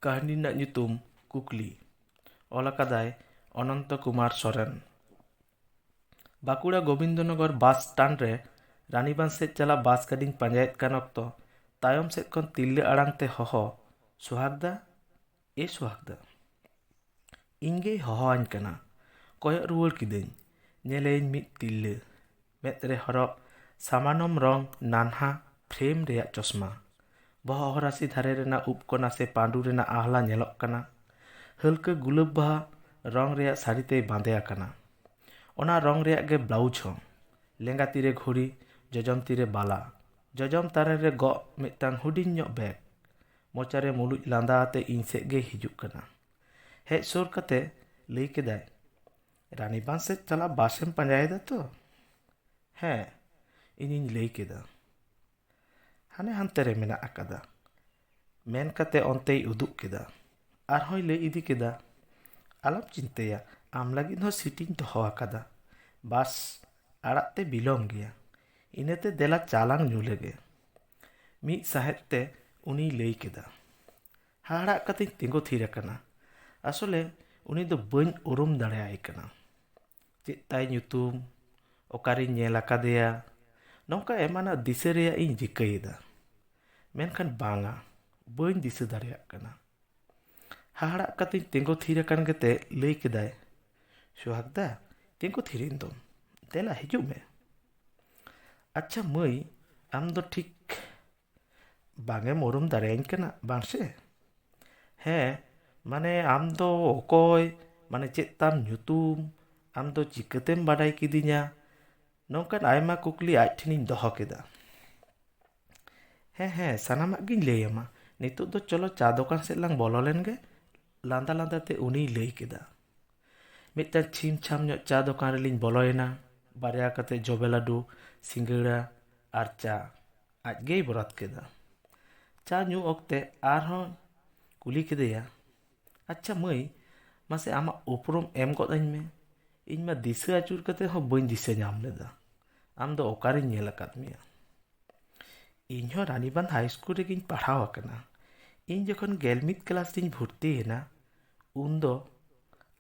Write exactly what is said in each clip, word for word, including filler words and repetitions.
ᱠᱟᱹᱦᱱᱤ ᱨᱮᱱᱟᱜ ᱧᱩᱛᱩᱢ ᱠᱩᱠᱞᱤ᱾ ᱚᱞ ᱟᱠᱟᱫᱟᱭ ᱚᱱᱚᱱᱛᱚ ᱠᱩᱢᱟᱨ ᱥᱚᱨᱮᱱ᱾ ᱵᱟᱸᱠᱩᱲᱟ ᱜᱳᱵᱤᱱᱫᱚᱱᱚᱜᱚᱨ ᱵᱟᱥ ᱥᱴᱮᱱᱰ ᱨᱮ ᱨᱟᱱᱤᱵᱟᱸᱫᱷ ᱥᱮᱫ ᱪᱟᱞᱟᱜ ᱵᱟᱥ ᱜᱟᱹᱰᱤᱧ ᱯᱟᱸᱡᱟᱭᱮᱫ ᱠᱟᱱ ᱚᱠᱛᱚ, ᱛᱟᱭᱚᱢ ᱥᱮᱫ ᱠᱷᱚᱱ ᱛᱤᱨᱞᱟᱹ ᱟᱲᱟᱝ ᱛᱮ ᱦᱚᱦᱚ, "ᱥᱩᱦᱟᱜᱽᱫᱟ, ᱮ ᱥᱩᱦᱟᱜᱽᱫᱟ!" ᱤᱧ ᱜᱮᱭ ᱦᱚᱦᱚᱣᱟᱹᱧ ᱠᱟᱱᱟ᱾ ᱠᱚᱭᱚᱜ ᱨᱩᱣᱟᱹᱲ ᱠᱤᱫᱟᱹᱧ᱾ ᱧᱮᱞᱮᱭᱟᱹᱧ ᱢᱤᱫ ᱛᱤᱨᱞᱟᱹ, ᱢᱮᱫ ᱨᱮ ᱦᱚᱨᱚᱜ ᱥᱟᱢᱟᱱᱚᱢ ᱨᱚᱝ ᱱᱟᱱᱦᱟ ᱯᱷᱨᱮᱢ ᱨᱮᱭᱟᱜ ᱪᱚᱥᱢᱟ᱾ ᱵᱚᱦᱚᱜ ᱦᱚᱨᱟᱥᱤ ᱫᱷᱟᱨᱮ ᱨᱮᱱᱟᱜ ᱩᱵ ᱠᱚ ᱱᱟᱥᱮ ᱯᱟᱺᱰᱩ ᱨᱮᱱᱟᱜ ᱟᱦᱞᱟ ᱧᱮᱞᱚᱜ ᱠᱟᱱᱟ᱾ ᱦᱟᱹᱞᱠᱟᱹ ᱜᱩᱞᱟᱹᱵ ᱵᱟᱦᱟ ᱨᱚᱝ ᱨᱮᱭᱟᱜ ᱥᱟᱹᱲᱤ ᱛᱮᱭ ᱵᱟᱸᱫᱮ ᱟᱠᱟᱱᱟ᱾ ᱚᱱᱟ ᱨᱚᱝ ᱨᱮᱭᱟᱜ ᱜᱮ ᱵᱞᱟᱣᱩᱡᱽ ᱦᱚᱸ᱾ ᱞᱮᱸᱜᱟ ᱛᱤᱨᱮ ᱜᱷᱩᱲᱤ, ᱡᱚᱡᱚᱢ ᱛᱤᱨᱮ ᱵᱟᱞᱟ, ᱡᱚᱡᱚᱢ ᱛᱟᱨᱮᱱ ᱨᱮ ᱜᱚᱜ ᱢᱤᱫᱴᱟᱝ ᱦᱩᱰᱤᱧ ᱧᱚᱜ ᱵᱮᱜᱽ᱾ ᱢᱚᱪᱟᱨᱮ ᱢᱩᱞᱩᱡ ᱞᱟᱸᱫᱟ ᱟᱛᱮ ᱤᱧ ᱥᱮᱫ ᱜᱮᱭ ᱦᱤᱡᱩᱜ ᱠᱟᱱᱟ᱾ ᱦᱮᱡ ᱥᱩᱨ ᱠᱟᱛᱮ ᱞᱟᱹᱭ ᱠᱮᱫᱟᱭ, "ᱨᱟᱱᱤᱵᱟᱸᱫᱷ ᱥᱮᱫ ᱪᱟᱞᱟᱜ ᱵᱟᱥᱮᱢ ᱯᱟᱸᱡᱟᱭᱮᱫᱟ ᱛᱚ?" "ᱦᱮᱸ," ᱤᱧᱤᱧ ᱞᱟᱹᱭ ᱠᱮᱫᱟ᱾ "ᱦᱟᱱᱮ ᱦᱟᱱᱛᱮ ᱨᱮ ᱢᱮᱱᱟᱜ ᱟᱠᱟᱫᱟ," ᱢᱮᱱ ᱠᱟᱛᱮ ᱚᱱᱛᱮᱭ ᱩᱫᱩᱜ ᱠᱮᱫᱟ᱾ ᱟᱨᱦᱚᱸᱭ ᱞᱟᱹᱭ ᱤᱫᱤ ᱠᱮᱫᱟ, "ᱟᱞᱚᱢ ᱪᱤᱱᱛᱟᱹᱭᱟ, ᱟᱢ ᱞᱟᱹᱜᱤᱫ ᱦᱚᱸ ᱥᱤᱴᱤᱧ ᱫᱚᱦᱚ ᱟᱠᱟᱫᱟ᱾ ᱵᱟᱥ ᱟᱲᱟᱜ ᱛᱮ ᱵᱤᱞᱚᱢ ᱜᱮᱭᱟ, ᱤᱱᱟᱹᱛᱮ ᱫᱮᱞᱟ ᱪᱟ ᱞᱟᱝ ᱧᱩ ᱞᱮᱜᱮ," ᱢᱤᱫ ᱥᱟᱦᱮᱫ ᱛᱮ ᱩᱱᱤᱭ ᱞᱟᱹᱭ ᱠᱮᱫᱟ᱾ ᱦᱟᱦᱟᱲᱟᱜ ᱠᱟᱛᱮᱧ ᱛᱤᱸᱜᱩ ᱛᱷᱤᱨ ᱟᱠᱟᱱᱟ᱾ ᱟᱥᱚᱞᱮ ᱩᱱᱤ ᱫᱚ ᱵᱟᱹᱧ ᱩᱨᱩᱢ ᱫᱟᱲᱮᱭᱟᱭ ᱠᱟᱱᱟ᱾ ᱪᱮᱫ ᱛᱟᱭ ᱧᱩᱛᱩᱢ, ᱚᱠᱟᱨᱤᱧ ᱧᱮᱞ ᱟᱠᱟᱫᱮᱭᱟ, ᱱᱚᱝᱠᱟ ᱮᱢᱟᱱᱟᱜ ᱫᱤᱥᱟᱹ ᱨᱮᱭᱟᱜ ᱤᱧ ᱨᱤᱠᱟᱹᱭᱮᱫᱟ᱾ ᱢᱮᱱᱠᱷᱟᱱ ᱵᱟᱝᱟ, ᱵᱟᱹᱧ ᱫᱤᱥᱟᱹ ᱫᱟᱲᱮᱭᱟᱜ ᱠᱟᱱᱟ᱾ ᱦᱟᱦᱟᱲᱟᱜ ᱠᱟᱛᱮᱧ ᱛᱤᱸᱜᱩ ᱛᱷᱤᱨ ᱟᱠᱟᱱ ᱜᱮᱛᱮ ᱞᱟᱹᱭ ᱠᱮᱫᱟᱭ, "ᱥᱩᱦᱟᱜᱽᱫᱟ, ᱛᱤᱸᱜᱩ ᱛᱷᱤᱨᱮᱱ ᱫᱚᱢ, ᱫᱮᱞᱟ ᱦᱤᱡᱩᱜ ᱢᱮ᱾ ᱟᱪᱪᱷᱟ ᱢᱟᱹᱭ, ᱟᱢ ᱫᱚ ᱴᱷᱤᱠ ᱵᱟᱝ ᱮᱢ ᱩᱨᱩᱢ ᱫᱟᱲᱮᱭᱟᱹᱧ ᱠᱟᱱᱟ, ᱵᱟᱝ ᱥᱮ?" "ᱦᱮᱸ, ᱢᱟᱱᱮ ᱟᱢ ᱫᱚ ᱚᱠᱚᱭ, ᱢᱟᱱᱮ ᱪᱮᱫ ᱛᱟᱢ ᱧᱩᱛᱩᱢ, ᱟᱢ ᱫᱚ ᱪᱤᱠᱟᱹᱛᱮᱢ ᱵᱟᱰᱟᱭ ᱠᱤᱫᱤᱧᱟ?" ᱱᱚᱝᱠᱟᱱ ᱟᱭᱢᱟ ᱠᱩᱠᱞᱤ ᱟᱡ ᱴᱷᱮᱱᱤᱧ ᱫᱚᱦᱚ ᱠᱮᱫᱟ᱾ "ᱦᱮᱸ, ᱦᱮᱸ, ᱥᱟᱱᱟᱢᱟᱜ ᱜᱤᱧ ᱞᱟᱹᱭ ᱟᱢᱟ᱾ ᱱᱤᱛᱚᱜ ᱫᱚ ᱪᱚᱞᱚ ᱪᱟ ᱫᱚᱠᱟᱱ ᱥᱮᱫ ᱞᱟᱝ ᱵᱚᱞᱚ ᱞᱮᱱ ᱜᱮ," ᱞᱟᱸᱫᱟ ᱞᱟᱸᱫᱟ ᱛᱮ ᱩᱱᱤᱭ ᱞᱟᱹᱭ ᱠᱮᱫᱟ᱾ ᱢᱤᱫᱴᱟᱝ ᱪᱷᱤᱢ ᱪᱷᱟᱢ ᱧᱚᱜ ᱪᱟ ᱫᱚᱠᱟᱱ ᱨᱮᱞᱤᱧ ᱵᱚᱞᱚᱭᱮᱱᱟ᱾ ᱵᱟᱨᱭᱟ ᱠᱟᱛᱮ ᱡᱚᱵᱮ ᱞᱟᱹᱰᱩ, ᱥᱤᱸᱜᱟᱹᱲᱟ ᱟᱨ ᱪᱟ ᱟᱡ ᱜᱮᱭ ᱵᱚᱨᱟᱫ ᱠᱮᱫᱟ᱾ ᱪᱟ ᱧᱩ ᱚᱠᱛᱮ ᱟᱨᱦᱚᱸ ᱠᱩᱞᱤ ᱠᱮᱫᱮᱭᱟ, "ᱟᱪᱪᱷᱟ ᱢᱟᱹᱭ, ᱢᱟᱥᱮ ᱟᱢᱟᱜ ᱩᱯᱨᱩᱢ ᱮᱢ ᱜᱚᱫ ᱟᱹᱧ ᱢᱮ᱾ ᱤᱧ ᱢᱟ ᱫᱤᱥᱟᱹ ᱟᱹᱪᱩᱨ ᱠᱟᱛᱮ ᱦᱚᱸ ᱵᱟᱹᱧ ᱫᱤᱥᱟᱹ ᱧᱟᱢ ᱞᱮᱫᱟ᱾ ᱟᱢ ᱫᱚ ᱚᱠᱟᱨᱤᱧ ᱧᱮᱞ ᱟᱠᱟᱫ ᱢᱮᱭᱟ?" "ᱤᱧ ᱦᱚᱸ ᱨᱟᱱᱤᱵᱟᱸᱫᱷ ᱦᱟᱭ ᱥᱠᱩᱞ ᱨᱮᱜᱤᱧ ᱯᱟᱲᱦᱟᱣ ᱟᱠᱟᱱᱟ, ᱤᱧ ᱡᱚᱠᱷᱚᱱ ᱜᱮᱞ ᱢᱤᱫ ᱠᱞᱟᱥ ᱨᱤᱧ ᱵᱷᱚᱨᱛᱤᱭᱮᱱᱟ, ᱩᱱᱫᱚ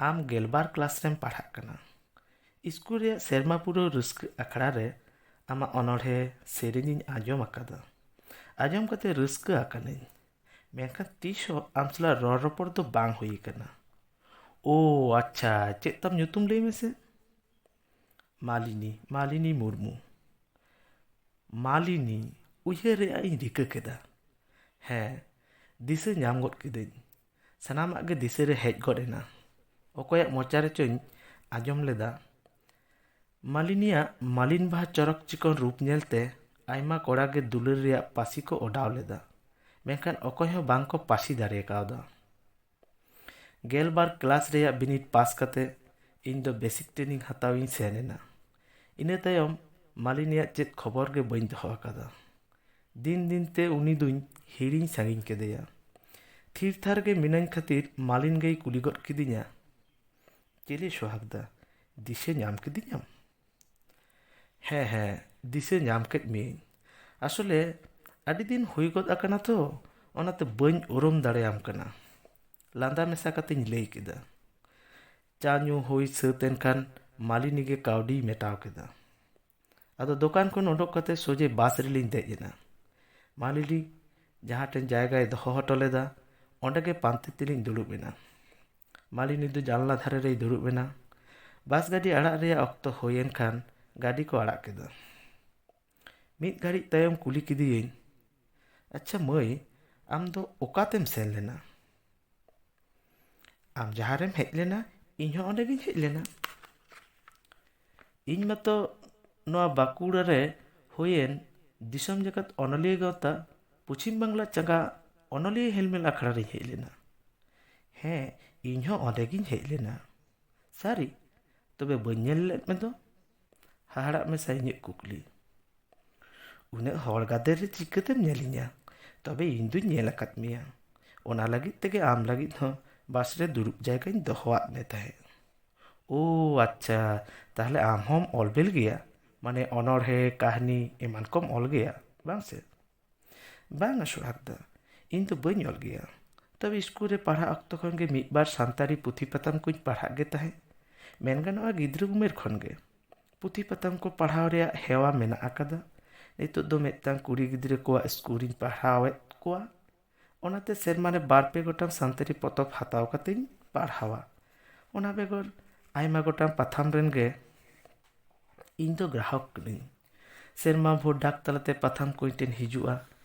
ᱟᱢ ᱜᱮᱞᱵᱟᱨ ᱠᱞᱟᱥ ᱨᱮᱢ ᱯᱟᱲᱦᱟᱜ ᱠᱟᱱᱟ᱾ ᱤᱥᱠᱩᱞ ᱨᱮᱭᱟᱜ ᱥᱮᱨᱢᱟ ᱯᱩᱨᱟᱹᱣ ᱨᱟᱹᱥᱠᱟᱹ ᱟᱠᱷᱲᱟ ᱨᱮ ᱟᱢᱟᱜ ᱚᱱᱚᱬᱦᱮ ᱥᱮᱨᱮᱧ ᱤᱧ ᱟᱸᱡᱚᱢ ᱟᱠᱟᱫᱟ᱾ ᱟᱸᱡᱚᱢ ᱠᱟᱛᱮ ᱨᱟᱹᱥᱠᱟᱹ ᱟᱠᱟᱱᱟᱹᱧ, ᱢᱮᱱᱠᱷᱟᱱ ᱛᱤᱥ ᱦᱚᱸ ᱟᱢ ᱥᱟᱞᱟᱜ ᱨᱚᱲ ᱨᱚᱯᱚᱲ ᱫᱚ ᱵᱟᱝ ᱦᱩᱭ ᱟᱠᱟᱱᱟ᱾ ᱳ ᱟᱪᱪᱷᱟ, ᱪᱮᱫ ᱛᱟᱢ ᱧᱩᱛᱩᱢ ᱞᱟᱹᱭ ᱢᱮᱥᱮ? ᱢᱟᱞᱤᱱᱤ, ᱢᱟᱞᱤᱱᱤ ᱢᱩᱨᱢᱩ᱾ ᱢᱟᱞᱤᱱᱤ, ᱩᱭᱦᱟᱹᱨ ᱨᱮᱭᱟᱜ ᱤᱧ ᱨᱤᱠᱟᱹ ᱠᱮᱫᱟ᱾ ᱦᱮᱸ, ᱫᱤᱥᱟᱹ ᱧᱟᱢ ᱜᱚᱫ ᱠᱤᱫᱟᱹᱧ᱾ ᱥᱟᱱᱟᱢᱟᱜ ᱜᱮ ᱫᱤᱥᱟᱹ ᱨᱮ ᱦᱮᱡ ᱜᱚᱫ ᱮᱱᱟ᱾ ᱚᱠᱚᱭᱟᱜ ᱢᱚᱪᱟ ᱨᱮᱪᱚᱧ ᱟᱸᱡᱚᱢ ᱞᱮᱫᱟ, ᱢᱟᱞᱤᱱᱤᱭᱟᱜ ᱢᱟᱞᱤᱱ ᱵᱟᱦᱟ ᱪᱚᱨᱚᱠ ᱪᱤᱠᱚᱱ ᱨᱩᱯ ᱧᱮᱞᱛᱮ ᱟᱭᱢᱟ ᱠᱚᱲᱟ ᱜᱮ ᱫᱩᱞᱟᱹᱲ ᱨᱮᱭᱟᱜ ᱯᱟᱹᱥᱤ ᱠᱚ ᱚᱰᱟᱣ ᱞᱮᱫᱟ, ᱢᱮᱱᱠᱷᱟᱱ ᱚᱠᱚᱭ ᱦᱚᱸ ᱵᱟᱝ ᱠᱚ ᱯᱟᱹᱥᱤ ᱫᱟᱲᱮ ᱠᱟᱣᱫᱟ᱾ ᱜᱮᱞᱵᱟᱨ ᱠᱞᱟᱥ ᱨᱮᱭᱟᱜ ᱵᱤᱱᱤᱰ ᱯᱟᱥ ᱠᱟᱛᱮ ᱤᱧ ᱫᱚ ᱵᱮᱥᱤᱠ ᱴᱨᱮᱱᱤᱝ ᱦᱟᱛᱟᱣ ᱤᱧ ᱥᱮᱱ ᱮᱱᱟ᱾ ᱤᱱᱟᱹ ᱛᱟᱭᱚᱢ ᱢᱟᱞᱤᱱᱤᱭᱟᱜ ᱪᱮᱫ ᱠᱷᱚᱵᱚᱨ ᱜᱮ ᱵᱟᱹᱧ ᱫᱚᱦᱚ ᱟᱠᱟᱫᱟ᱾ ᱫᱤᱱ ᱫᱤᱱ ᱛᱮ ᱩᱱᱤ ᱫᱩᱧ ᱦᱤᱲᱤᱧ ᱥᱟᱺᱜᱤᱧ ᱠᱮᱫᱮᱭᱟ᱾ ᱛᱷᱤᱨ ᱛᱷᱟᱨ ᱜᱮ ᱢᱤᱱᱟᱹᱧ ᱠᱷᱟᱹᱛᱤᱨ ᱢᱟᱞᱤᱱ ᱜᱮᱭ ᱠᱩᱞᱤ ᱜᱚᱫ ᱠᱤᱫᱤᱧᱟ, "ᱪᱤᱞᱤ ᱥᱚᱦᱟᱜᱽ ᱫᱟ, ᱫᱤᱥᱟᱹ ᱧᱟᱢ ᱠᱤᱫᱤᱧᱟᱢ?" "ᱦᱮᱸ, ᱦᱮᱸ, ᱫᱤᱥᱟᱹ ᱧᱟᱢ ᱠᱮᱫ ᱢᱤᱭᱟᱹᱧ᱾ ᱟᱥᱚᱞᱮ ᱟᱹᱰᱤ ᱫᱤᱱ ᱦᱩᱭ ᱜᱚᱫ ᱟᱠᱟᱱᱟ ᱛᱚ, ᱚᱱᱟᱛᱮ ᱵᱟᱹᱧ ᱩᱨᱩᱢ ᱫᱟᱲᱮᱭᱟᱢ ᱠᱟᱱᱟ", ᱞᱟᱸᱫᱟ ᱢᱮᱥᱟ ᱠᱟᱛᱮᱧ ᱞᱟᱹᱭ ᱠᱮᱫᱟ᱾ ᱪᱟ ᱧᱩ ᱦᱩᱭ ᱥᱟᱹᱛ ᱮᱱ ᱠᱷᱟᱱ ᱢᱟᱞᱤᱱᱤ ᱜᱮ ᱠᱟᱹᱣᱰᱤᱭ ᱢᱮᱴᱟᱣ ᱠᱮᱫᱟ᱾ ᱟᱫᱚ ᱫᱚᱠᱟᱱ ᱠᱷᱚᱱ ᱚᱰᱚᱠ ᱠᱟᱛᱮ ᱥᱚᱡᱷᱮ ᱵᱟᱥ ᱨᱮᱞᱤᱧ ᱫᱮᱡ ᱮᱱᱟ᱾ ᱢᱟᱞᱤᱱᱤ ᱡᱟᱦᱟᱸ ᱴᱷᱮᱱ ᱡᱟᱭᱜᱟᱭ ᱫᱚᱦᱚ ᱦᱚᱴᱚ ᱞᱮᱫᱟ, ᱚᱸᱰᱮ ᱜᱮ ᱯᱟᱱᱛᱮ ᱛᱮᱞᱤᱧ ᱫᱩᱲᱩᱵ ᱮᱱᱟ᱾ ᱢᱟᱞᱤᱱᱤ ᱫᱚ ᱡᱟᱱᱞᱟ ᱫᱷᱟᱨᱮ ᱨᱮᱭ ᱫᱩᱲᱩᱵ ᱮᱱᱟ᱾ ᱵᱟᱥ ᱜᱟᱹᱰᱤ ᱟᱲᱟᱜ ᱨᱮᱭᱟᱜ ᱚᱠᱛᱚ ᱦᱩᱭᱮᱱ ᱠᱷᱟᱱ ᱜᱟᱹᱰᱤ ᱠᱚ ᱟᱲᱟᱜ ᱠᱮᱫᱟ᱾ ᱢᱤᱫ ᱜᱷᱟᱹᱲᱤᱡ ᱛᱟᱭᱚᱢ ᱠᱩᱞᱤ ᱠᱮᱫᱮᱭᱟᱹᱧ, "ᱟᱪᱪᱷᱟ ᱢᱟᱹᱭ, ᱟᱢ ᱫᱚ ᱚᱠᱟᱛᱮᱢ ᱥᱮᱱ ᱞᱮᱱᱟ?" "ᱟᱢ ᱡᱟᱦᱟᱸ ᱨᱮᱢ ᱦᱮᱡ ᱞᱮᱱᱟ, ᱤᱧ ᱦᱚᱸ ᱚᱸᱰᱮ ᱜᱤᱧ ᱦᱮᱡ ᱞᱮᱱᱟ᱾ ᱤᱧ ᱢᱟᱛᱚ ᱱᱚᱣᱟ ᱵᱟᱸᱠᱩᱲᱟ ᱨᱮ ᱦᱩᱭᱮᱱ ᱫᱤᱥᱚᱢ ᱡᱟᱠᱟᱛ ᱚᱱᱚᱞᱤᱭᱟᱹ ᱜᱟᱶᱛᱟ ᱯᱚᱪᱷᱤᱢ ᱵᱟᱝᱞᱟ ᱪᱟᱸᱜᱟ ᱚᱱᱚᱞᱤᱭᱟᱹ ᱦᱮᱞᱢᱮᱞ ᱟᱠᱷᱲᱟ ᱨᱤᱧ ᱦᱮᱡ ᱞᱮᱱᱟ᱾ ᱦᱮᱸ, ᱤᱧ ᱦᱚᱸ ᱚᱸᱰᱮ ᱜᱤᱧ ᱦᱮᱡ ᱞᱮᱱᱟ᱾" "ᱥᱟᱹᱨᱤ? ᱛᱚᱵᱮ ᱵᱟᱹᱧ ᱧᱮᱞ ᱞᱮᱫ ᱢᱮᱫᱚ?" ᱦᱟᱦᱟᱲᱟᱜ ᱢᱮᱥᱟ ᱤᱧᱟᱹᱜ ᱠᱩᱠᱞᱤ᱾ "ᱩᱱᱟᱹᱜ ᱦᱚᱲ ᱜᱟᱫᱮᱞ ᱨᱮ ᱪᱤᱠᱟᱹᱛᱮᱢ ᱧᱮᱞᱤᱧᱟ? ᱛᱚᱵᱮ ᱤᱧ ᱫᱩᱧ ᱧᱮᱞ ᱟᱠᱟᱫ ᱢᱮᱭᱟ᱾ ᱚᱱᱟ ᱞᱟᱹᱜᱤᱫ ᱛᱮᱜᱮ ᱟᱢ ᱞᱟᱹᱜᱤᱫ ᱦᱚᱸ ᱵᱟᱥ ᱨᱮ ᱫᱩᱲᱩᱵ ᱡᱟᱭᱜᱟᱧ ᱫᱚᱦᱚᱣᱟᱫ ᱢᱮ ᱛᱟᱦᱮᱸᱫ᱾" "ᱳ ᱟᱪᱪᱷᱟ, ᱛᱟᱦᱞᱮ ᱟᱢ ᱦᱚᱸᱢ ᱚᱞ ᱵᱮᱞ ᱜᱮᱭᱟ? ᱢᱟᱱᱮ ᱚᱱᱚᱬᱦᱮ, ᱠᱟᱹᱦᱱᱤ ᱮᱢᱟᱱ ᱠᱚᱢ ᱚᱞ ᱜᱮᱭᱟ, ᱵᱟᱝ ᱥᱮ?" "ᱵᱟᱝᱟ ᱥᱚᱦᱟᱜᱽ ᱫᱟ, ᱤᱧ ᱫᱚ ᱵᱟᱹᱧ ᱚᱞ ᱜᱮᱭᱟ᱾ ᱛᱚᱵᱮ ᱥᱠᱩᱞ ᱨᱮ ᱯᱟᱲᱦᱟᱜ ᱚᱠᱛᱚ ᱠᱷᱚᱱ ᱜᱮ ᱢᱤᱫ ᱵᱟᱨ ᱥᱟᱱᱛᱟᱲᱤ ᱯᱩᱛᱷᱤ ᱯᱟᱛᱟᱢ ᱠᱚᱧ ᱯᱟᱲᱦᱟᱜ ᱜᱮ ᱛᱟᱦᱮᱸᱫ᱾ ᱢᱮᱱ ᱜᱟᱱᱚᱜᱼᱟ, ᱜᱤᱫᱽᱨᱟᱹ ᱩᱢᱮᱨ ᱠᱷᱚᱱ ᱜᱮ ᱯᱩᱛᱷᱤ ᱯᱟᱛᱟᱢ ᱠᱚ ᱯᱟᱲᱦᱟᱣ ᱨᱮᱭᱟᱜ ᱦᱮᱣᱟ ᱢᱮᱱᱟᱜ ᱟᱠᱟᱫᱟ᱾ ᱱᱤᱛᱚᱜ ᱫᱚ ᱢᱤᱫᱴᱟᱝ ᱠᱩᱲᱤ ᱜᱤᱫᱽᱨᱟᱹ ᱠᱚᱣᱟᱜ ᱥᱠᱩᱞ ᱨᱤᱧ ᱯᱟᱲᱦᱟᱣᱮᱫ ᱠᱚᱣᱟ᱾ ᱚᱱᱟᱛᱮ ᱥᱮᱨᱢᱟ ᱨᱮ ᱵᱟᱨ ᱯᱮ ᱜᱚᱴᱟᱝ ᱥᱟᱱᱛᱟᱲᱤ ᱯᱚᱛᱚᱵ ᱦᱟᱛᱟᱣ ᱠᱟᱛᱮᱧ ᱯᱟᱲᱦᱟᱣᱟ᱾ ᱚᱱᱟ ᱵᱮᱜᱚᱨ ᱟᱭᱢᱟ ᱜᱚᱴᱟᱝ ᱯᱟᱛᱷᱟᱢ ᱨᱮᱱ ᱜᱮ ᱤᱧ ᱫᱚ ᱜᱨᱟᱦᱚᱠ ᱠᱟᱹᱱᱟᱹᱧ᱾ ᱥᱮᱨᱢᱟ ᱵᱷᱳᱨ ᱰᱟᱠ ᱛᱟᱞᱟᱛᱮ ᱯᱟᱛᱷᱟᱢ ᱠᱚ ᱤᱧ ᱴᱷᱮᱱ ᱦᱤᱡᱩᱜᱼᱟ᱾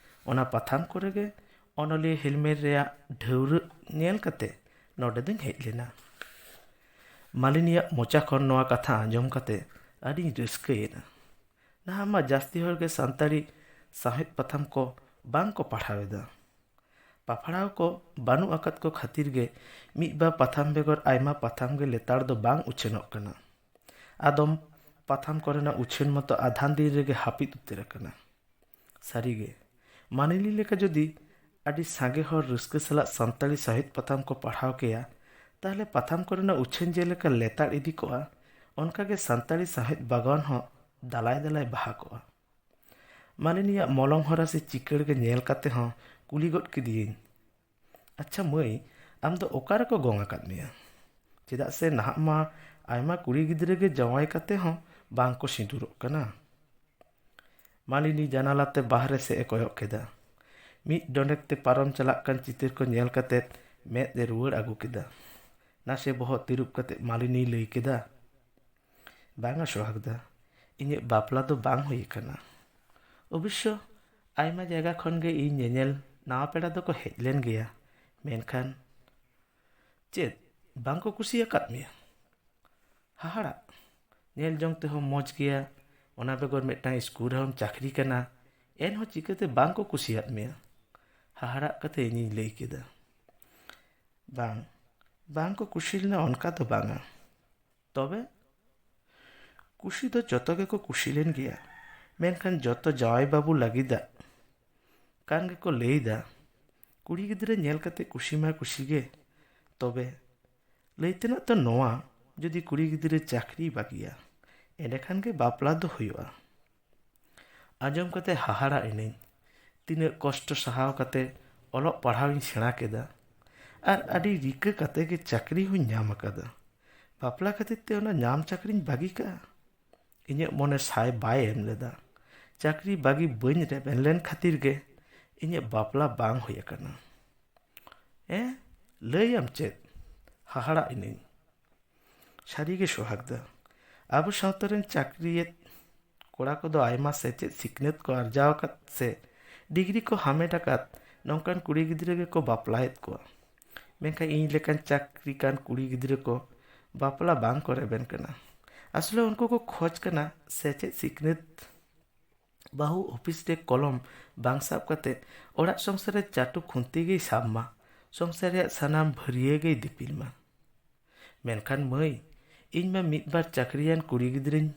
ᱚᱱᱟ ᱯᱟᱛᱷᱟᱢ ᱠᱚᱨᱮ ᱜᱮ ᱚᱱᱚᱞᱤᱭᱟᱹ ᱦᱮᱞᱢᱮᱞ ᱨᱮᱭᱟᱜ ᱰᱷᱟᱹᱣᱨᱟᱹᱜ ᱧᱮᱞ ᱠᱟᱛᱮ ᱱᱚᱰᱮ ᱫᱚᱧ ᱦᱮᱡ ᱞᱮᱱᱟ᱾ ᱢᱟᱞᱤᱱᱤᱭᱟᱜ ᱢᱚᱪᱟ ᱠᱷᱚᱱ ᱱᱚᱣᱟ ᱠᱟᱛᱷᱟ ᱟᱸᱡᱚᱢ ᱠᱟᱛᱮ ᱟᱹᱰᱤᱧ ᱨᱟᱹᱥᱠᱟᱹᱭᱮᱱᱟ᱾ ᱱᱟᱦᱟᱜ ᱢᱟ ᱡᱟᱹᱥᱛᱤ ᱦᱚᱲ ᱜᱮ ᱥᱟᱱᱛᱟᱲᱤ ᱥᱟᱶᱦᱮᱫ ᱯᱟᱛᱷᱟᱢ ᱠᱚ ᱵᱟᱝ ᱠᱚ ᱯᱟᱲᱦᱟᱣ ᱮᱫᱟ᱾ ᱯᱟᱯᱲᱟᱣ ᱠᱚ ᱵᱟᱹᱱᱩᱜ ᱟᱠᱟᱫ ᱠᱚ ᱠᱷᱟᱹᱛᱤᱨ ᱜᱮ ᱢᱤᱫ ᱵᱟᱨ ᱯᱟᱛᱷᱟᱢ ᱵᱮᱜᱚᱨ ᱟᱭᱢᱟ ᱯᱟᱛᱷᱟᱢ ᱜᱮ ᱞᱮᱛᱟᱲ ᱫᱚ ᱵᱟᱝ ᱩᱪᱷᱟᱹᱱᱚᱜ ᱠᱟᱱᱟ᱾ ᱟᱫᱚᱢ ᱯᱟᱛᱷᱟᱢ ᱠᱚᱨᱮᱱᱟᱜ ᱩᱪᱷᱟᱹᱱ ᱢᱟᱛᱚ ᱟᱫᱷᱟᱱ ᱫᱤᱱ ᱨᱮᱜᱮ ᱦᱟᱹᱯᱤᱫ ᱩᱛᱟᱹᱨ ᱟᱠᱟᱱᱟ᱾ ᱥᱟᱹᱨᱤᱜᱮ, ᱢᱟᱹᱱᱢᱤ ᱞᱮᱠᱟ ᱡᱩᱫᱤ ᱟᱹᱰᱤ ᱥᱟᱸᱜᱮ ᱦᱚᱲ ᱨᱟᱹᱥᱠᱟᱹ ᱥᱟᱞᱟᱜ ᱥᱟᱱᱛᱟᱲᱤ ᱥᱟᱶᱦᱮᱫ ᱯᱟᱛᱷᱟᱢ ᱠᱚ ᱯᱟᱲᱦᱟᱣ ᱠᱮᱭᱟ, ᱛᱟᱦᱞᱮ ᱯᱟᱛᱷᱟᱢ ᱠᱚᱨᱮᱱᱟᱜ ᱩᱪᱷᱟᱹᱱ ᱡᱮᱞᱮᱠᱟ ᱞᱮᱛᱟᱲ ᱤᱫᱤ ᱠᱚᱜᱼᱟ, ᱚᱱᱠᱟᱜᱮ ᱥᱟᱱᱛᱟᱲᱤ ᱥᱟᱶᱦᱮᱫ ᱵᱟᱜᱽᱣᱟᱱ ᱦᱚᱸ ᱫᱟᱞᱟᱭ ᱫᱟᱞᱟᱭ ᱵᱟᱦᱟ ᱠᱚᱜᱼᱟ᱾ ᱢᱟᱹᱱᱢᱤᱭᱟᱜ ᱢᱚᱞᱚᱝ ᱦᱚᱨᱟ ᱥᱮ ᱪᱤᱠᱟᱹᱲ ᱜᱮ ᱧᱮᱞ ᱠᱟᱛᱮ ᱦᱚᱸ ᱠᱩᱞᱤ ᱜᱚᱫ ᱠᱮᱫᱮᱭᱟᱹᱧ, "ᱟᱪᱪᱷᱟ ᱢᱟᱹᱭ, ᱟᱢ ᱫᱚ ᱚᱠᱟ ᱨᱮᱠᱚ ᱜᱚᱝ ᱟᱠᱟᱫ ᱢᱮᱭᱟ? ᱪᱮᱫᱟᱜ ᱥᱮ ᱱᱟᱦᱟᱜ ᱢᱟ ᱟᱭᱢᱟ ᱠᱩᱲᱤ ᱜᱤᱫᱽᱨᱟᱹ ᱜᱮ ᱡᱟᱶᱟᱭ ᱠᱟᱛᱮ ᱦᱚᱸ ᱵᱟᱝ ᱠᱚ ᱥᱤᱸᱫᱩᱨᱚᱜ ᱠᱟᱱᱟ᱾" ᱢᱟᱹᱱᱢᱤ ᱡᱟᱱᱟᱞᱟ ᱛᱮ ᱵᱟᱦᱨᱮ ᱥᱮᱫ ᱮ ᱠᱚᱭᱚᱜ ᱠᱮᱫᱟ᱾ ᱢᱤᱫ ᱰᱚᱸᱰᱮᱠ ᱛᱮ ᱯᱟᱨᱚᱢ ᱪᱟᱞᱟᱜ ᱠᱟᱱ ᱪᱤᱛᱟᱹᱨ ᱠᱚ ᱧᱮᱞ ᱠᱟᱛᱮ ᱢᱮᱫ ᱮ ᱨᱩᱣᱟᱹᱲ ᱟᱹᱜᱩ ᱠᱮᱫᱟ᱾ ᱱᱟᱥᱮ ᱵᱚᱦᱚᱜ ᱛᱤᱨᱩᱵ ᱠᱟᱛᱮ ᱢᱟᱹᱞᱤᱱᱤᱭ ᱞᱟᱹᱭ ᱠᱮᱫᱟ, "ᱵᱟᱝᱟ ᱥᱚᱦᱟᱜᱽ ᱫᱟ, ᱤᱧᱟᱹᱜ ᱵᱟᱯᱞᱟ ᱫᱚ ᱵᱟᱝ ᱦᱩᱭ ᱟᱠᱟᱱᱟ᱾ ᱚᱵᱚᱥᱥᱚ ᱟᱭᱢᱟ ᱡᱟᱭᱜᱟ ᱠᱷᱚᱱ ᱜᱮ ᱤᱧ ᱧᱮᱧᱮᱞ ᱱᱟᱣᱟ ᱯᱮᱲᱟ ᱫᱚᱠᱚ ᱦᱮᱡ ᱞᱮᱱ ᱜᱮᱭᱟ, ᱢᱮᱱᱠᱷᱟᱱ ᱪᱮᱫ ᱵᱟᱝ ᱠᱚ ᱠᱩᱥᱤ ᱟᱠᱟᱫ ᱢᱮᱭᱟ? ᱦᱟᱦᱟᱲᱟᱜ! ᱧᱮᱞ ᱡᱚᱝ ᱛᱮᱦᱚᱸ ᱢᱚᱡᱽ ᱜᱮᱭᱟ, ᱚᱱᱟ ᱵᱮᱜᱚᱨ ᱢᱤᱫᱴᱟᱝ ᱥᱠᱩᱞ ᱨᱮᱦᱚᱸᱢ ᱪᱟᱹᱠᱨᱤ ᱠᱟᱱᱟ, ᱮᱱᱦᱚᱸ ᱪᱤᱠᱟᱹᱛᱮ ᱵᱟᱝ ᱠᱚ ᱠᱩᱥᱤᱭᱟᱫ ᱢᱮᱭᱟ?" ᱦᱟᱦᱟᱲᱟᱜ ᱠᱟᱛᱮ ᱤᱧᱤᱧ ᱞᱟᱹᱭ ᱠᱮᱫᱟ, "ᱵᱟᱝ, ᱵᱟᱝ ᱠᱚ ᱠᱩᱥᱤ ᱞᱮᱱᱟ ᱚᱱᱠᱟ ᱫᱚ ᱵᱟᱝᱟ᱾ ᱛᱚᱵᱮ ᱠᱩᱥᱤ ᱫᱚ ᱡᱚᱛᱚ ᱜᱮᱠᱚ ᱠᱩᱥᱤ ᱞᱮᱱ ᱜᱮᱭᱟ, ᱢᱮᱱᱠᱷᱟᱱ ᱡᱚᱛᱚ ᱡᱟᱶᱟᱭ ᱵᱟᱹᱵᱩ ᱞᱟᱹᱜᱤᱫᱟᱜ ᱠᱟᱱ ᱜᱮᱠᱚ ᱞᱟᱹᱭᱫᱟ, ᱠᱩᱲᱤ ᱜᱤᱫᱽᱨᱟᱹ ᱧᱮᱞ ᱠᱟᱛᱮ ᱠᱩᱥᱤ ᱢᱟ ᱠᱩᱥᱤ ᱜᱮ᱾ ᱛᱚᱵᱮ ᱞᱟᱹᱭ ᱛᱮᱱᱟᱜ ᱫᱚ ᱱᱚᱣᱟ, ᱡᱩᱫᱤ ᱠᱩᱲᱤ ᱜᱤᱫᱽᱨᱟᱹ ᱪᱟᱹᱠᱨᱤ ᱵᱟᱹᱜᱤᱭᱟ, ᱮᱸᱰᱮᱠᱷᱟᱱ ᱜᱮ ᱵᱟᱯᱞᱟ ᱫᱚ ᱦᱩᱭᱩᱜᱼᱟ᱾" ᱟᱸᱡᱚᱢ ᱠᱟᱛᱮ ᱦᱟᱦᱟᱲᱟᱜ ᱮᱱᱟᱹᱧ᱾ ᱛᱤᱱᱟᱹᱜ ᱠᱚᱥᱴᱚ ᱥᱟᱦᱟᱣ ᱠᱟᱛᱮ ᱚᱞᱚᱜ ᱯᱟᱲᱦᱟᱣ ᱤᱧ ᱥᱮᱬᱟ ᱠᱮᱫᱟ ᱟᱨ ᱟᱹᱰᱤ ᱨᱤᱠᱟᱹ ᱠᱟᱛᱮ ᱜᱮ ᱪᱟᱹᱠᱨᱤ ᱦᱚᱸᱧ ᱧᱟᱢ ᱟᱠᱟᱫᱟ᱾ ᱵᱟᱯᱞᱟ ᱠᱷᱟᱹᱛᱤᱨ ᱛᱮ ᱚᱱᱟ ᱧᱟᱢ ᱪᱟᱹᱠᱨᱤᱧ ᱵᱟᱹᱜᱤ ᱠᱟᱜᱼᱟ? ᱤᱧᱟᱹᱜ ᱢᱚᱱᱮ ᱥᱟᱭ ᱵᱟᱭ ᱮᱢ ᱞᱮᱫᱟ᱾ ᱪᱟᱹᱠᱨᱤ ᱵᱟᱹᱜᱤ ᱵᱟᱹᱧ ᱨᱮᱵᱮᱱ ᱞᱮᱱ ᱠᱷᱟᱹᱛᱤᱨ ᱜᱮ ᱤᱧᱟᱹᱜ ᱵᱟᱯᱞᱟ ᱵᱟᱝ ᱦᱩᱭ ᱟᱠᱟᱱᱟ᱾ ᱮ, ᱞᱟᱹᱭᱟᱢ ᱪᱮᱫ? ᱦᱟᱦᱟᱲᱟᱜ ᱤᱱᱟᱹᱧ᱾ ᱥᱟᱹᱨᱤᱜᱮ ᱥᱚᱦᱟᱜᱽ ᱫᱟ, ᱟᱵᱚ ᱥᱟᱶᱛᱟ ᱨᱮᱱ ᱪᱟᱹᱠᱨᱤᱭᱮᱫ ᱠᱚᱲᱟ ᱠᱚᱫᱚ ᱟᱭᱢᱟ ᱥᱮᱪᱮᱫ ᱥᱤᱠᱷᱱᱟᱹᱛ ᱠᱚ ᱟᱨᱡᱟᱣ ᱟᱠᱟᱫ ᱥᱮ ᱰᱤᱜᱽᱨᱤ ᱠᱚ ᱦᱟᱢᱮᱴ ᱟᱠᱟᱫ ᱱᱚᱝᱠᱟᱱ ᱠᱩᱲᱤ ᱜᱤᱫᱽᱨᱟᱹ ᱜᱮᱠᱚ ᱵᱟᱯᱞᱟᱭᱮᱫ ᱠᱚᱣᱟ᱾ ᱢᱮᱱᱠᱷᱟᱱ ᱤᱧ ᱞᱮᱠᱟᱱ ᱪᱟᱹᱠᱨᱤ ᱠᱟᱱ ᱠᱩᱲᱤ ᱜᱤᱫᱽᱨᱟᱹ ᱠᱚ ᱵᱟᱯᱞᱟ ᱵᱟᱝ ᱠᱚ ᱨᱮᱵᱮᱱ ᱠᱟᱱᱟ᱾ ᱟᱥᱚᱞᱮ ᱩᱱᱠᱩ ᱠᱚ ᱠᱷᱚᱡᱽ ᱠᱟᱱᱟ ᱥᱮᱪᱮᱫ ᱥᱤᱠᱷᱱᱟᱹᱛ, ᱵᱟᱹᱦᱩ ᱚᱯᱷᱤᱥ ᱨᱮ ᱠᱚᱞᱚᱢ ᱵᱟᱝ ᱥᱟᱵ ᱠᱟᱛᱮ ᱚᱲᱟᱜ ᱥᱚᱝᱥᱟᱨ ᱨᱮ ᱪᱟᱴᱩ ᱠᱷᱩᱱᱛᱤ ᱜᱮᱭ ᱥᱟᱵ ᱢᱟ, ᱥᱚᱝᱥᱟᱨ ᱨᱮᱭᱟᱜ ᱥᱟᱱᱟᱢ ᱵᱷᱟᱹᱨᱭᱟᱹ ᱜᱮᱭ ᱫᱤᱯᱤᱞ ᱢᱟ᱾ ᱢᱮᱱᱠᱷᱟᱱ ᱢᱟᱹᱭ, ᱤᱧ ᱢᱟ ᱢᱤᱫ ᱵᱟᱨ ᱪᱟᱹᱠᱨᱤᱭᱟᱱ ᱠᱩᱲᱤ ᱜᱤᱫᱽᱨᱟᱹᱧ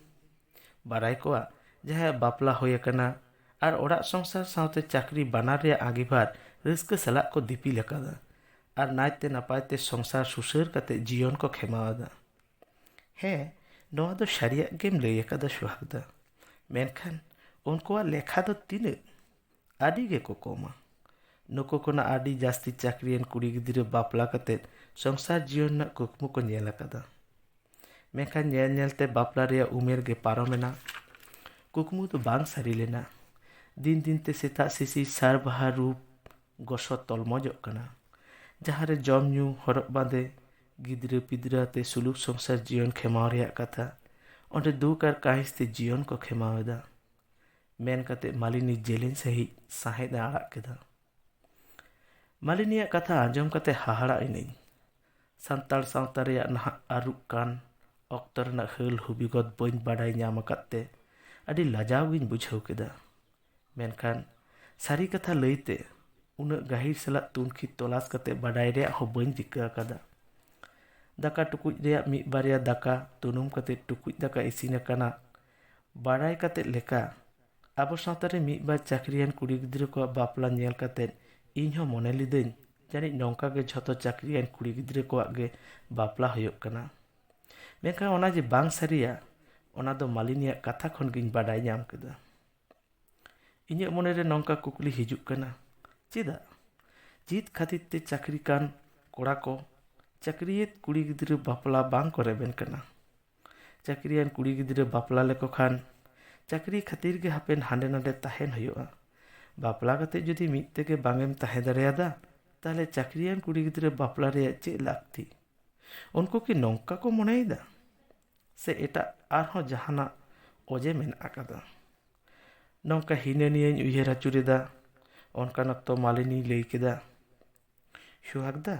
ᱵᱟᱲᱟᱭ ᱠᱚᱣᱟ, ᱡᱟᱦᱟᱸᱭᱟᱜ ᱵᱟᱯᱞᱟ ᱦᱩᱭ ᱟᱠᱟᱱᱟ ᱟᱨ ᱚᱲᱟᱜ ᱥᱚᱝᱥᱟᱨ ᱥᱟᱶᱛᱮ ᱪᱟᱹᱠᱨᱤ ᱵᱟᱱᱟᱨ ᱨᱮᱭᱟᱜ ᱟᱸᱜᱤᱵᱷᱟᱨ ᱨᱟᱹᱥᱠᱟᱹ ᱥᱟᱞᱟᱜ ᱠᱚ ᱫᱤᱯᱤᱞ ᱟᱠᱟᱫᱟ ᱟᱨ ᱱᱟᱭᱛᱮ ᱱᱟᱯᱟᱭ ᱛᱮ ᱥᱚᱝᱥᱟᱨ ᱥᱩᱥᱟᱹᱨ ᱠᱟᱛᱮ ᱡᱤᱭᱚᱱ ᱠᱚ ᱠᱷᱮᱢᱟᱣ ᱮᱫᱟ᱾ ᱦᱮᱸ, ᱱᱚᱣᱟ ᱫᱚ ᱥᱟᱹᱨᱤᱭᱟᱜ ᱜᱮᱢ ᱞᱟᱹᱭ ᱟᱠᱟᱫᱟ ᱥᱩᱦᱟᱜᱽ ᱫᱟ᱾ ᱢᱮᱱᱠᱷᱟᱱ ᱩᱱᱠᱩᱣᱟᱜ ᱞᱮᱠᱷᱟ ᱫᱚ ᱛᱤᱱᱟᱹᱜ? ᱟᱹᱰᱤ ᱜᱮᱠᱚ ᱠᱚᱢᱟ᱾ ᱱᱩᱠᱩ ᱠᱷᱚᱱᱟᱜ ᱟᱹᱰᱤ ᱡᱟᱹᱥᱛᱤ ᱪᱟᱹᱠᱨᱤᱭᱟᱱ ᱠᱩᱲᱤ ᱜᱤᱫᱽᱨᱟᱹ ᱵᱟᱯᱞᱟ ᱠᱟᱛᱮ ᱥᱚᱝᱥᱟᱨ ᱡᱤᱭᱚᱱ ᱨᱮᱱᱟᱜ ᱠᱩᱠᱢᱩ ᱠᱚ ᱧᱮᱞ ᱟᱠᱟᱫᱟ᱾ ᱢᱮᱱᱠᱷᱟᱱ ᱧᱮᱞ ᱧᱮᱞᱛᱮ ᱵᱟᱯᱞᱟ ᱨᱮᱭᱟᱜ ᱩᱢᱮᱨ ᱜᱮ ᱯᱟᱨᱚᱢᱮᱱᱟ᱾ ᱠᱩᱠᱢᱩ ᱫᱚ ᱵᱟᱝ ᱥᱟᱹᱨᱤ ᱞᱮᱱᱟ᱾ ᱫᱤᱱ ᱫᱤᱱᱛᱮ ᱥᱮᱛᱟᱜ ᱥᱤᱥᱤᱨ ᱥᱟᱨ ᱵᱟᱦᱟ ᱨᱩᱯ ᱜᱚᱥᱚ ᱛᱚᱞᱢᱚᱡᱚᱜ ᱠᱟᱱᱟ, ᱡᱟᱦᱟᱸ ᱨᱮ ᱡᱚᱢ ᱧᱩ, ᱦᱚᱨᱚᱜ ᱵᱟᱸᱫᱮ, ᱜᱤᱫᱽᱨᱟᱹ ᱯᱤᱫᱽᱨᱟᱹ ᱟᱛᱮ ᱥᱩᱞᱩᱠ ᱥᱚᱝᱥᱟᱨ ᱡᱤᱭᱚᱱ ᱠᱷᱮᱢᱟᱣ ᱨᱮᱭᱟᱜ ᱠᱟᱛᱷᱟ, ᱚᱸᱰᱮ ᱫᱩᱠ ᱟᱨ ᱠᱟᱹᱦᱤᱥ ᱛᱮ ᱡᱤᱭᱚᱱ ᱠᱚ ᱠᱷᱮᱢᱟᱣ ᱮᱫᱟ᱾ ᱢᱮᱱ ᱠᱟᱛᱮ ᱢᱟᱞᱤᱱᱤ ᱡᱮᱞᱮᱧ ᱥᱟᱺᱦᱤᱡ ᱥᱟᱸᱦᱮᱫ ᱮ ᱟᱲᱟᱜ ᱠᱮᱫᱟ᱾ ᱢᱟᱞᱤᱱᱤᱭᱟᱜ ᱠᱟᱛᱷᱟ ᱟᱸᱡᱚᱢ ᱠᱟᱛᱮ ᱦᱟᱦᱟᱲᱟᱜ ᱮᱱᱟᱹᱧ᱾ ᱥᱟᱱᱛᱟᱲ ᱥᱟᱶᱛᱟ ᱨᱮᱭᱟᱜ ᱱᱟᱦᱟᱜ ᱟᱹᱨᱩᱜ ᱠᱟᱱ ᱚᱠᱛᱚ ᱨᱮᱱᱟᱜ ᱦᱟᱹᱞ ᱦᱩᱵᱤᱜᱚᱛ ᱵᱟᱹᱧ ᱵᱟᱰᱟᱭ ᱧᱟᱢ ᱟᱠᱟᱫ ᱛᱮ ᱟᱹᱰᱤ ᱞᱟᱡᱟᱣ ᱜᱤᱧ ᱵᱩᱡᱷᱟᱹᱣ ᱠᱮᱫᱟ᱾ ᱢᱮᱱᱠᱷᱟᱱ ᱥᱟᱹᱨᱤ ᱠᱟᱛᱷᱟ ᱞᱟᱹᱭᱛᱮ ᱩᱱᱟᱹᱜ ᱜᱟᱹᱦᱤᱨ ᱥᱟᱞᱟᱜ ᱛᱩᱱᱠᱷᱤ ᱛᱚᱞᱟᱥ ᱠᱟᱛᱮ ᱵᱟᱰᱟᱭ ᱨᱮᱭᱟᱜ ᱦᱚᱸ ᱵᱟᱹᱧ ᱨᱤᱠᱟᱹ ᱟᱠᱟᱫᱟ᱾ ᱫᱟᱠᱟ ᱴᱩᱠᱩᱡ ᱨᱮᱭᱟᱜ ᱢᱤᱫ ᱵᱟᱨᱭᱟ ᱫᱟᱠᱟ ᱛᱩᱱᱩᱢ ᱠᱟᱛᱮ ᱴᱩᱠᱩᱡ ᱫᱟᱠᱟ ᱤᱥᱤᱱ ᱟᱠᱟᱱᱟ᱾ ᱵᱟᱰᱟᱭ ᱠᱟᱛᱮ ᱞᱮᱠᱟ, ᱟᱵᱚ ᱥᱟᱶᱛᱟ ᱨᱮ ᱢᱤᱫ ᱵᱟᱨ ᱪᱟᱹᱠᱨᱤᱭᱟᱱ ᱠᱩᱲᱤ ᱜᱤᱫᱽᱨᱟᱹ ᱠᱚᱣᱟᱜ ᱵᱟᱯᱞᱟ ᱧᱮᱞ ᱠᱟᱛᱮ ᱤᱧ ᱦᱚᱸ ᱢᱚᱱᱮ ᱞᱤᱫᱟᱹᱧ, ᱡᱟᱹᱱᱤᱡ ᱱᱚᱝᱠᱟ ᱜᱮ ᱡᱷᱚᱛᱚ ᱪᱟᱹᱠᱨᱤᱭᱟᱱ ᱠᱩᱲᱤ ᱜᱤᱫᱽᱨᱟᱹ ᱠᱚᱣᱟᱜ ᱜᱮ ᱵᱟᱯᱞᱟ ᱦᱩᱭᱩᱜ ᱠᱟᱱᱟ᱾ ᱢᱮᱱᱠᱷᱟᱱ ᱚᱱᱟ ᱡᱮ ᱵᱟᱝ ᱥᱟᱹᱨᱤᱭᱟ, ᱚᱱᱟ ᱫᱚ ᱢᱟᱞᱤᱱᱤᱭᱟᱜ ᱠᱟᱛᱷᱟ ᱠᱷᱚᱱ ᱜᱤᱧ ᱵᱟᱰᱟᱭ ᱧᱟᱢ ᱠᱮᱫᱟ᱾ ᱤᱧᱟᱹᱜ ᱢᱚᱱᱮᱨᱮ ᱱᱚᱝᱠᱟ ᱠᱩᱠᱞᱤ ᱦᱤᱡᱩᱜ ᱠᱟᱱᱟ, ᱪᱮᱫᱟᱜ? ᱪᱮᱫ ᱠᱷᱟᱹᱛᱤᱨ ᱛᱮ ᱪᱟᱹᱠᱨᱤ ᱠᱟᱱ ᱠᱚᱲᱟ ᱠᱚ ᱪᱟᱹᱠᱨᱤᱭᱮᱫ ᱠᱩᱲᱤ ᱜᱤᱫᱽᱨᱟᱹ ᱵᱟᱯᱞᱟ ᱵᱟᱝ ᱠᱚ ᱨᱮᱵᱮᱱ ᱠᱟᱱᱟ? ᱪᱟᱹᱠᱨᱤᱭᱟᱱ ᱠᱩᱲᱤ ᱜᱤᱫᱽᱨᱟᱹ ᱵᱟᱯᱞᱟ ᱞᱮᱠᱚ ᱠᱷᱟᱱ ᱪᱟᱹᱠᱨᱤ ᱠᱷᱟᱹᱛᱤᱨ ᱜᱮ ᱦᱟᱯᱮᱱ ᱦᱟᱸᱰᱮ ᱱᱟᱰᱮ ᱛᱟᱦᱮᱱ ᱦᱩᱭᱩᱜᱼᱟ᱾ ᱵᱟᱯᱞᱟ ᱠᱟᱛᱮ ᱡᱩᱫᱤ ᱢᱤᱫ ᱛᱮᱜᱮ ᱵᱟᱝ ᱮᱢ ᱛᱟᱦᱮᱸ ᱫᱟᱲᱮᱭᱟᱫᱟ, ᱛᱟᱦᱞᱮ ᱪᱟᱹᱠᱨᱤᱭᱟᱱ ᱠᱩᱲᱤ ᱜᱤᱫᱽᱨᱟᱹ ᱵᱟᱯᱞᱟ ᱨᱮᱭᱟᱜ ᱪᱮᱫ ᱞᱟᱹᱠᱛᱤ? ᱩᱱᱠᱩ ᱠᱤ ᱱᱚᱝᱠᱟ ᱠᱚ ᱢᱚᱱᱮᱭᱮᱫᱟ? ᱥᱮ ᱮᱴᱟᱜ ᱟᱨᱦᱚᱸ ᱡᱟᱦᱟᱱᱟᱜ ᱚᱡᱮ ᱢᱮᱱᱟᱜ ᱟᱠᱟᱫᱟ? ᱱᱚᱝᱠᱟ ᱦᱤᱱᱟᱹ ᱱᱤᱭᱟᱹᱧ ᱩᱭᱦᱟᱹᱨ ᱟᱹᱪᱩᱨᱮᱫᱟ᱾ ᱚᱱᱠᱟᱱ ᱚᱠᱛᱚ ᱢᱟᱞᱤᱱᱤᱭ ᱞᱟᱹᱭ ᱠᱮᱫᱟ, ᱥᱩᱦᱟᱜᱽ ᱫᱟ,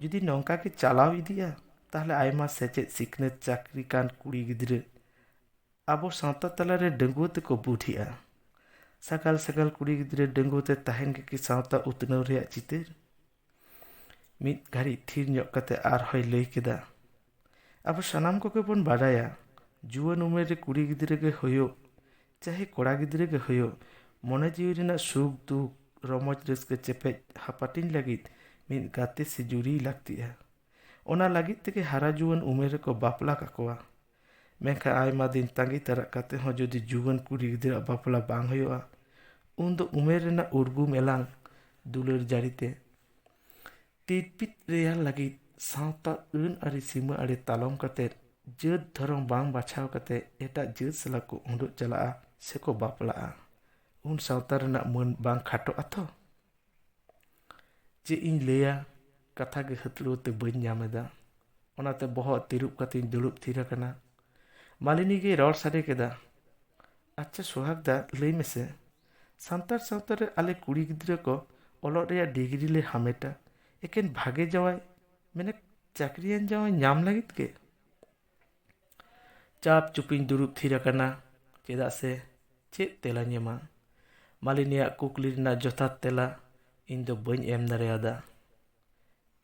ᱡᱩᱫᱤ ᱱᱚᱝᱠᱟ ᱜᱮ ᱪᱟᱞᱟᱣ ᱤᱫᱤᱜᱼᱟ, ᱛᱟᱦᱞᱮ ᱟᱭᱢᱟ ᱥᱮᱪᱮᱫ ᱥᱤᱠᱷᱱᱟᱹᱛ ᱪᱟᱹᱠᱨᱤ ᱠᱟᱱ ᱠᱩᱲᱤ ᱜᱤᱫᱽᱨᱟᱹ ᱟᱵᱚ ᱥᱟᱶᱛᱟ ᱛᱟᱞᱟᱨᱮ ᱰᱟᱺᱜᱩᱣᱟᱹ ᱛᱮᱠᱚ ᱵᱩᱰᱷᱤᱜᱼᱟ᱾ ᱥᱟᱜᱟᱞ ᱥᱟᱜᱟᱞ ᱠᱩᱲᱤ ᱜᱤᱫᱽᱨᱟᱹ ᱰᱟᱺᱜᱩᱣᱟᱹ ᱛᱮ ᱛᱟᱦᱮᱱ ᱜᱮ ᱠᱤ ᱥᱟᱶᱛᱟ ᱩᱛᱱᱟᱹᱣ ᱨᱮᱭᱟᱜ ᱪᱤᱛᱟᱹᱨ? ᱢᱤᱫ ᱜᱷᱟᱹᱲᱤᱡ ᱛᱷᱤᱨ ᱧᱚᱜ ᱠᱟᱛᱮ ᱟᱨᱦᱚᱸᱭ ᱞᱟᱹᱭ ᱠᱮᱫᱟ, ᱟᱵᱚ ᱥᱟᱱᱟᱢ ᱠᱚᱜᱮ ᱵᱚᱱ ᱵᱟᱰᱟᱭᱟ, ᱡᱩᱣᱟᱹᱱ ᱩᱢᱮᱨ ᱨᱮ ᱠᱩᱲᱤ ᱜᱤᱫᱽᱨᱟᱹ ᱜᱮ ᱦᱩᱭᱩᱜ, ᱪᱟᱦᱮ ᱠᱚᱲᱟ ᱜᱤᱫᱽᱨᱟᱹ ᱜᱮ ᱦᱩᱭᱩᱜ, ᱢᱚᱱᱮ ᱡᱤᱣᱤ ᱨᱮᱱᱟᱜ ᱥᱩᱠ ᱫᱩᱠ, ᱨᱚᱢᱚᱡᱽ ᱨᱟᱹᱥᱠᱟᱹ ᱪᱮᱯᱮᱡ ᱦᱟᱯᱟᱴᱤᱧ ᱞᱟᱹᱜᱤᱫ ᱢᱤᱫ ᱜᱟᱛᱮ ᱥᱮ ᱡᱩᱨᱤ ᱞᱟᱹᱠᱛᱤᱜᱼᱟ᱾ ᱚᱱᱟ ᱞᱟᱹᱜᱤᱫ ᱛᱮᱜᱮ ᱦᱟᱨᱟ ᱡᱩᱣᱟᱹᱱ ᱩᱢᱮᱨ ᱨᱮᱠᱚ ᱵᱟᱯᱞᱟ ᱠᱟᱠᱚᱣᱟ᱾ ᱢᱮᱱᱠᱷᱟᱱ ᱟᱭᱢᱟ ᱫᱤᱱ ᱛᱟᱺᱜᱤ ᱛᱟᱨᱟᱜ ᱠᱟᱛᱮ ᱦᱚᱸ ᱡᱩᱫᱤ ᱡᱩᱣᱟᱹᱱ ᱠᱩᱲᱤ ᱜᱤᱫᱽᱨᱟᱹᱣᱟᱜ ᱵᱟᱯᱞᱟ ᱵᱟᱝ ᱦᱩᱭᱩᱜᱼᱟ, ᱩᱱ ᱫᱚ ᱩᱢᱮᱨ ᱨᱮᱱᱟᱜ ᱩᱨᱜᱩᱢ ᱮᱞᱟᱝ ᱫᱩᱞᱟᱹᱲ ᱡᱟᱹᱨᱤᱛᱮ ᱛᱤᱨᱯᱤᱛ ᱨᱮᱭᱟᱲ ᱞᱟᱹᱜᱤᱫ ᱥᱟᱶᱛᱟ ᱟᱹᱱ ᱟᱹᱨᱤ ᱥᱤᱢᱟᱹ ᱟᱲᱮ ᱛᱟᱞᱚᱢ ᱠᱟᱛᱮ, ᱡᱟᱹᱛ ᱫᱷᱚᱨᱚᱢ ᱵᱟᱝ ᱵᱟᱪᱷᱟᱣ ᱠᱟᱛᱮ ᱮᱴᱟᱜ ᱡᱟᱹᱛ ᱥᱟᱞᱟᱜ ᱠᱚ ᱩᱸᱰᱩᱜ ᱪᱟᱞᱟᱜᱼᱟ ᱥᱮᱠᱚ ᱵᱟᱯᱞᱟᱜᱼᱟ᱾ ᱩᱱ ᱥᱟᱶᱛᱟ ᱨᱮᱱᱟᱜ ᱢᱟᱹᱱ ᱵᱟᱝ ᱠᱷᱟᱴᱚᱜᱼᱟ ᱛᱚ? ᱪᱮᱫ ᱤᱧ ᱞᱟᱹᱭᱟ, ᱠᱟᱛᱷᱟ ᱜᱮ ᱦᱟᱹᱛᱲᱟᱹᱣ ᱛᱮ ᱵᱟᱹᱧ ᱧᱟᱢ ᱮᱫᱟ᱾ ᱚᱱᱟᱛᱮ ᱵᱚᱦᱚᱜ ᱛᱤᱨᱩᱵ ᱠᱟᱛᱮᱧ ᱫᱩᱲᱩᱵ ᱛᱷᱤᱨ ᱟᱠᱟᱱᱟ᱾ ᱢᱟᱞᱤᱱᱤ ᱜᱮᱭ ᱨᱚᱲ ᱥᱟᱰᱮ ᱠᱮᱫᱟ, ᱟᱪᱪᱷᱟ ᱥᱚᱦᱟᱜᱽ ᱫᱟ, ᱞᱟᱹᱭ ᱢᱮᱥᱮ, ᱥᱟᱱᱛᱟᱲ ᱥᱟᱶᱛᱟ ᱨᱮ ᱟᱞᱮ ᱠᱩᱲᱤ ᱜᱤᱫᱽᱨᱟᱹ ᱠᱚ ᱚᱞᱚᱜ ᱨᱮᱭᱟᱜ ᱰᱤᱜᱽᱨᱤ ᱞᱮ ᱦᱟᱢᱮᱴᱟ, ᱮᱠᱮᱱ ᱵᱷᱟᱜᱮ ᱡᱟᱶᱟᱭ, ᱢᱟᱱᱮ ᱪᱟᱹᱠᱨᱤᱭᱟᱱ ᱡᱟᱶᱟᱭ ᱧᱟᱢ ᱞᱟᱹᱜᱤᱫ ᱜᱮ? ᱪᱟᱯ ᱪᱩᱯᱤᱧ ᱫᱩᱲᱩᱵ ᱛᱷᱤᱨ ᱟᱠᱟᱱᱟ, ᱪᱮᱫᱟᱜ ᱥᱮ ᱪᱮᱫ ᱛᱮᱞᱟᱧ ᱮᱢᱟ? ᱢᱟᱞᱤᱱᱤᱭᱟᱜ ᱠᱩᱠᱞᱤ ᱨᱮᱱᱟᱜ ᱡᱚᱛᱷᱟᱛ ᱛᱮᱞᱟ ᱤᱧ ᱫᱚ ᱵᱟᱹᱧ ᱮᱢ ᱫᱟᱲᱮᱭᱟᱫᱟ᱾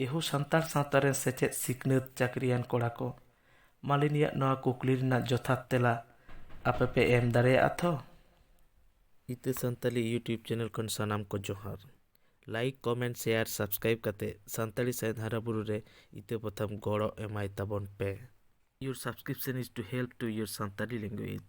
ᱮᱦᱳ ᱥᱟᱱᱛᱟᱲ ᱥᱟᱶᱛᱟ ᱨᱮᱱ ᱥᱮᱪᱮᱫ ᱥᱤᱠᱷᱱᱟᱹᱛ ᱪᱟᱹᱠᱨᱤᱭᱟᱱ ᱠᱚᱲᱟ ᱠᱚ, ᱢᱟᱞᱤᱱᱤᱭᱟᱜ ᱱᱚᱣᱟ ᱠᱩᱠᱞᱤ ᱨᱮᱱᱟᱜ ᱡᱚᱛᱷᱟᱛ ᱛᱮᱞᱟ ᱟᱯᱮ ᱯᱮ ᱮᱢ ᱫᱟᱲᱮᱭᱟᱜᱼᱟ ᱛᱷᱚ? ᱤᱛᱟᱹ ᱥᱟᱱᱛᱟᱞᱤ YouTube ᱪᱮᱱᱮᱞ ᱠᱷᱚᱱ ᱥᱟᱱᱟᱢ ᱠᱚ ᱡᱚᱦᱟᱨ᱾ ᱞᱟᱭᱤᱠ, ᱠᱚᱢᱮᱱᱴ, ᱥᱮᱭᱟᱨ, ᱥᱟᱵᱥᱠᱨᱟᱭᱤᱵ ᱠᱟᱛᱮ ᱥᱟᱱᱛᱟᱲᱤ ᱥᱟᱶᱦᱮᱫ ᱦᱟᱨᱟᱵᱩᱨᱩ ᱨᱮ ᱤᱛᱟᱹ ᱯᱚᱛᱷᱟᱢ ᱜᱚᱲᱚ ᱮᱢᱟᱭ ᱛᱟᱵᱚᱱ ᱯᱮ᱾ Your subscription is to help to your Santali language.